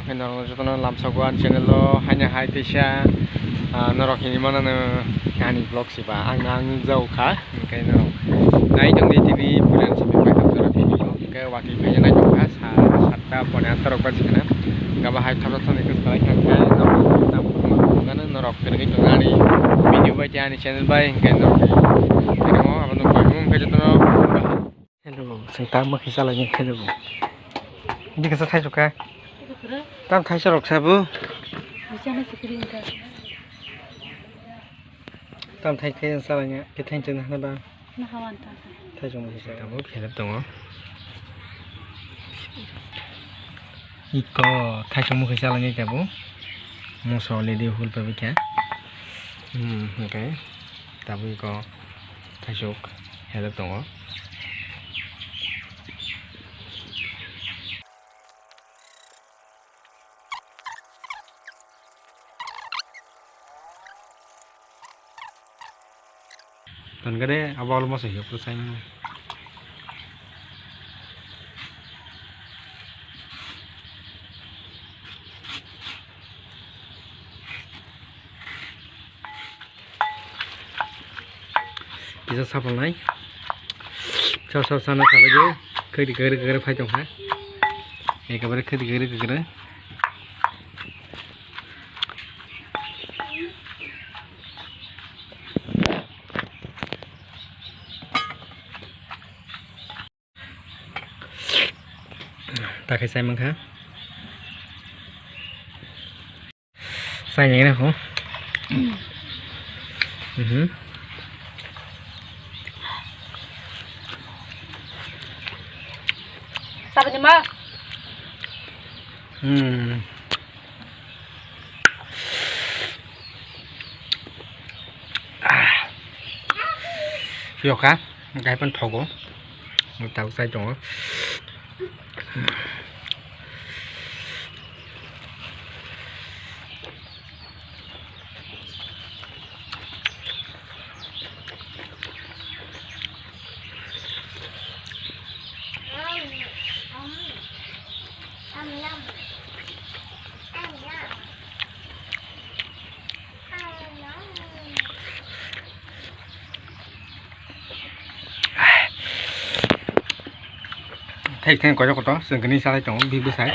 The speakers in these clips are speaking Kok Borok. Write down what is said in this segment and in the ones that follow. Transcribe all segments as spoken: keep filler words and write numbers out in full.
Norok jotono lamsogo ani channel o haino hai teisa, ah, norok hinwi mano ani vlog se ba ang nang jago kha, hwnkhe norok nai tongdi T V puila se bai tam jora video hwnkhe watwi phaiya nai tongkha sa satta pone atta rok bajikha na, gaba hai thapsa thani khe salai kha hwnkhe norok tam norok kwrwngwi tongo ani video bai tei ani channel bai hwnkhe norok tamo abono bai mung khe jotono. Hello, sing tamo kisa lagi hello. Ini kisa thai suka. Tam thai sorok sabu. Tam thai thai salanya, ke thai chana hana ba. Thai chong kisa. Tamo khelap tongo. Iko thai chong kisa lagi kabu. Moso le de hul pa bikha. Hmm, okay. Tabuk iko thaisok helep tongo. Tongkhe de abo almost hiyo pura sai mano. Kisa sapalnai. Sa sa sana sabai de. Khadi gari gari phai tongkha. Ekabare khadi gari gari. Takhai sai mankha. Sai nai na ho. Mhm. Sabani ma. Hmm. Ah. Yoka, gai pan thogo. Tau sai tongo. Thai thai kotor kotor, chwng khe nini salai tongo, bihik bwsai.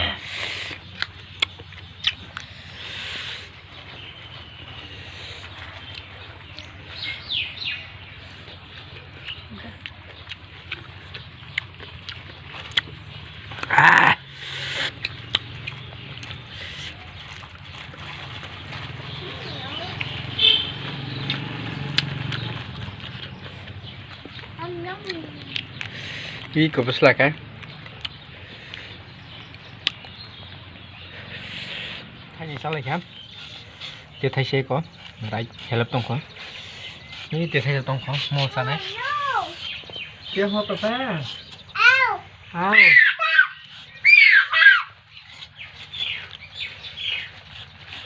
Ih, kobos laka. Thani salai kha. Te thaise ko, rai helep tongkho. Ni te thaise tongkho, mo sanai. Ke ho to sa? Au.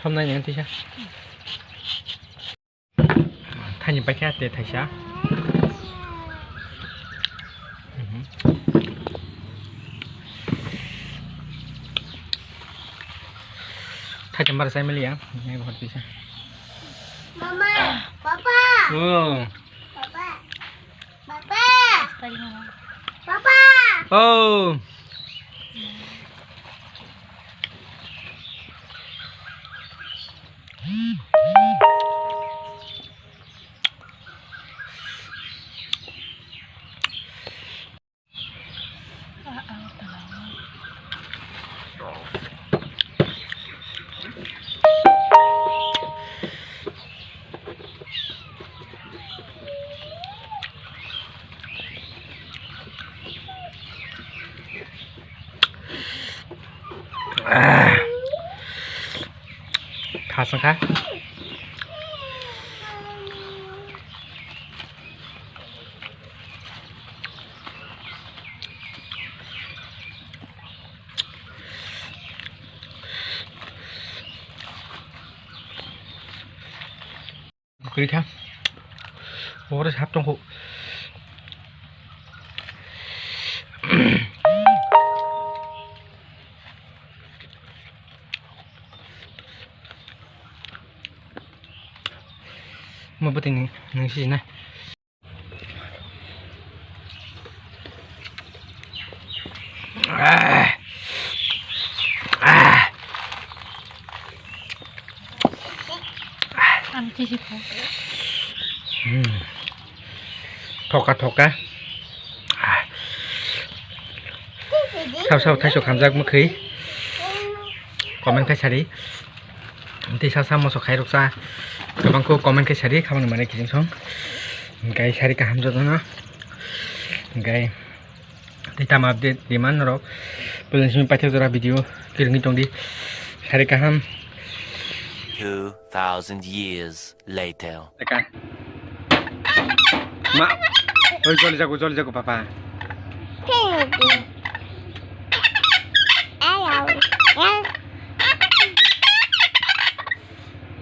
Somnai ni tisa. Thani paikha te thaisa. Mhm. Thaisa mara sai mali ya. Ni hot bisa. Mama, papa. Oh. Papa. Papa. Papa. Oh. Khasang kha. Kwrwi kha. Oro sap tongkho. Mo bwtwi nung, nung sijina. Ah. Ah. Ang sisi ko. Hmm. Thoka, thoka. Ah. Sao, sao, thaisok hamjak mwkhwi. Comment khai sari. Tei sa sa moso khairok cha. Kwbangkhe comment khai sari, khamani mane kiching song. Hingkai sari kaham jotono. Hingkai tei tamo update demand norok. Puila simi paithak jora video kirigwi tongdi. Sari kaham. Two thousand years later. Eka. Ma. Oi, joli jago, joli jago, papa.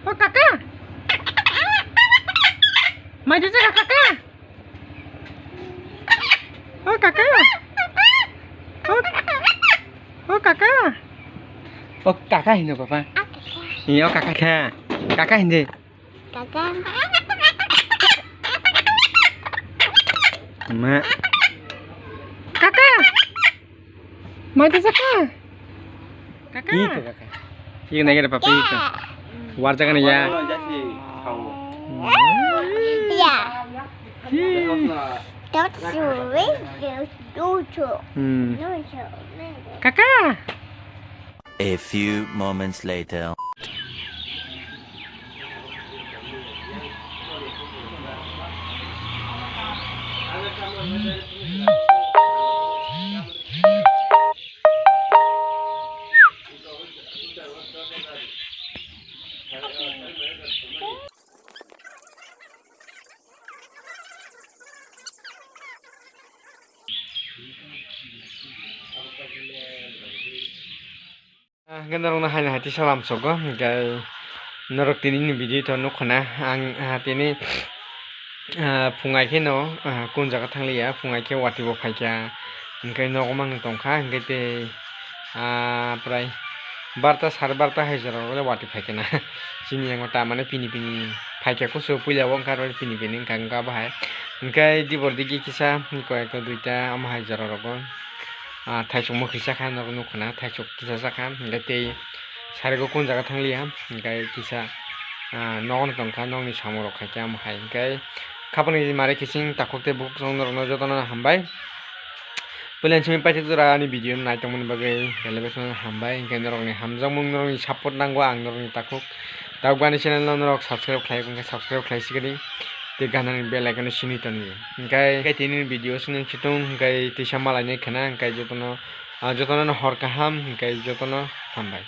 O kaka. Mai dija kaka. O kaka. O, o kaka. O kaka hino papa. Ni o kaka kha. Kaka hindi. Kaka. Ma. Kaka. Mai tisa ka? Kaka. Iko kaka. Iko nai kere papi iko. Warjaga ni ya. Ya. Hi. That's the way you do to. Hmm. Kaka. A few moments later. Ah, hwnkhe norokno haino hai tisa lamsogo, hwnkhe norok tini ni video to nukha na. Ang, ah, tini, ah, phungai khe no, ah, kun jaga thangliya, phungai khe watwi bo phaikha, hwnkhe nogo mangno tongkha, hwnkhe tei, ah, prai barta, sare barta hai jora rok le watwi phaikha na. Chini yango ta mane pini pini phaikha kusu, puila o wngkha aro pini pini wngkha, wngkha abo hai. Hwnkhe dibor digi kisa, koyekta duita omo hai jora rogo. Ah, thaisok mwkhwi chakha, norok nukha na, thaisok kisa chakha, hwnkhe tei sarigo kun jaga thangliya, hwnkhe kisa, ah, nogono tongkha, nokni samung rok khaikhe omo hai, hwnkhe khapangni mare kiching takhuk tei bukhuk norokno jotono hambai. Puila simi paithak jora ani video no naitongmani bagwi belai belai kheno hambai, hwnkhe norokni hamjakmung, norokni support nango ang norokni takhuk. Tabuk ani channel no norok subscribe khlai, hwnkhe subscribe khlai sikadi. Tei ganani bell icon no sini toni. Hingkai, hingkai tini video sini chitung, hingkai tisa malai nai khana, hingkai jotono, ah, jotono no hor kaham, hingkai jotono hambai.